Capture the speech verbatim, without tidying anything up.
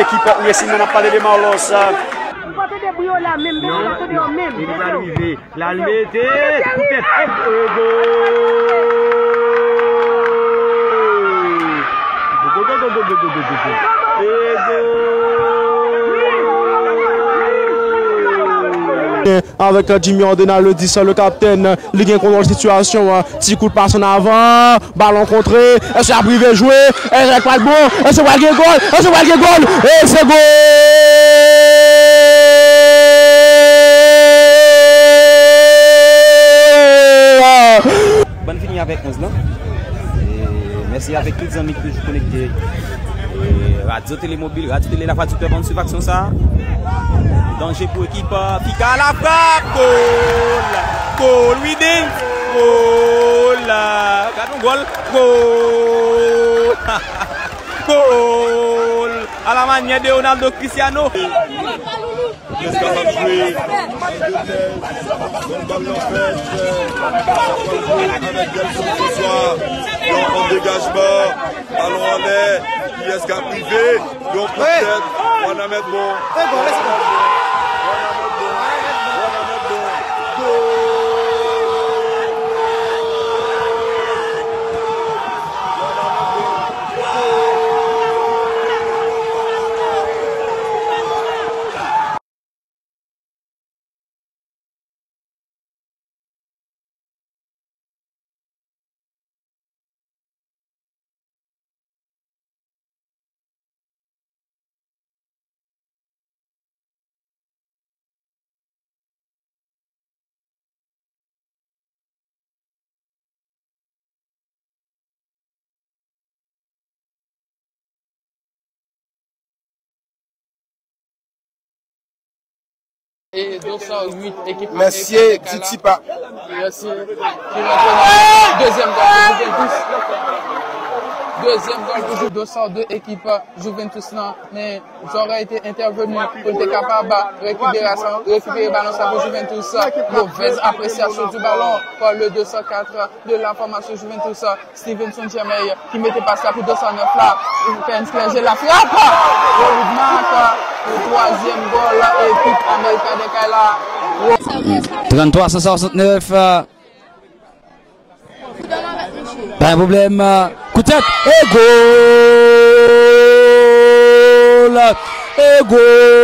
ekip Racing nan, n ap pale de Marlos. Li pral mete, pou tèt, e gol! E gol! Avèk Jimmy Ordenal, le dis, le kaptèn, li gen kontwòl sitiyasyon an. Ti kout pas an avan, balon kontre, èske l ap rive jwe? Èske l pral bon? Èske pral gen gòl? Èske pral gen gòl? E se gòl! Bann fini avèk onz lan. E mèsi avèk tout zanmi ki toujou konekte. E Radyo Tele Mobil, Radyo Tele Lafwa, tout pèp ann swiv aksyon sa a. Danje pou ekip, euh, Fika, la frap! Gòl! Gòl, Widens! Gòl! Gad yon gòl! Gòl! Gòl! A la manyè de Ronaldo Cristiano! Kiyès k ap jwe? Yon bal nan fèt, euh, avèk Delson Soswa. Yon bon degajman. Balon anlè. Kiyès k ap rive? Yon kout tèt. Wanament bon. Wanament bon. Wanament bon. Wanament bon. Gòl! E de san uit ekip Amerikèn. Mèsi, Titipa. Mèsi. Ki rantre nan dezyèm gòl pou Juventus. Dezyèm gòl pou Ju-, de san de ekip Juventus nan, men Jorge te entèveni pou l te kapab rekipere sa, rekipere balon sa pou Juventus. Mauvaise appréciation du ballon par le de san kat de la formation Juventus. Stevenson Germain ki mete pas la pou de san nèf la. Terence Clergé, la frap! Rodrigue Marc pou twazyèm gòl ekip Amerikèn de Kay la. Tranntrwa san swasantnèf. Pa gen pwoblèm. Kout tèt. E gòl! E gòl!